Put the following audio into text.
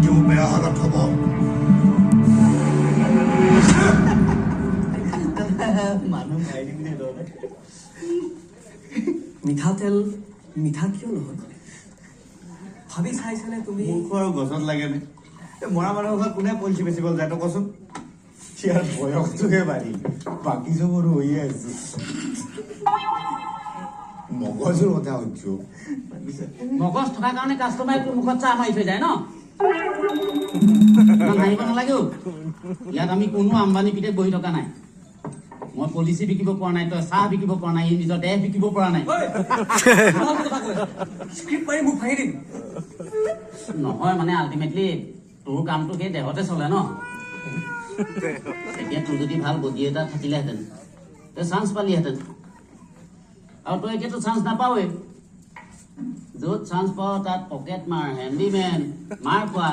তেওঁ বেয়া হালত হ'ব। মানুহ মাৰি দিম দেই তহঁতে। মিঠাতেল মিঠা কিয় নহয়, ভাবি চাইছানে তুমি? মূৰ্খ আৰু গছত লাগেনে? এই মৰা মানুহৰ ঘৰত কোনে পলিচি বেচিব যায়, তই কচোন? ইয়াৰ বয়সটোহে বাঢ়িল, বাকী চব সৰু হৈয়ে আছে। মগজুৰ কথা সুধিছো। মগজ থকাৰ কাৰণে কাষ্টমাৰে তোৰ মুখত চাহ মাৰি থৈ যায় ন? ইমান হাঁহিব নালাগে অ'। ইয়াত আমি কোনো আম্বানী পিতেক বহি থকা নাই। মই পলিচি বিকিব পৰা নাই, তই চাহ বিকিব পৰা নাই, ই নিজৰ দেহ বিকিব পৰা নাই। কথা কৈ স্ক্ৰিপ্ট মাৰি মোক ভাঙি দিম। নহয়, মানে আল্টিমেটলি তোৰ কামটো সেই দেহতে চলে ন? এতিয়া তোৰ যদি ভাল বডি এটা থাকিলেহেঁতেন, তই চান্স পালিহেঁতেন। আৰু তই এতিয়াতো চান্স নাপাৱেই। য'ত চান্স পাৱ তাত পকেট মাৰ, হেণ্ডিমেন, মাৰ খোৱা।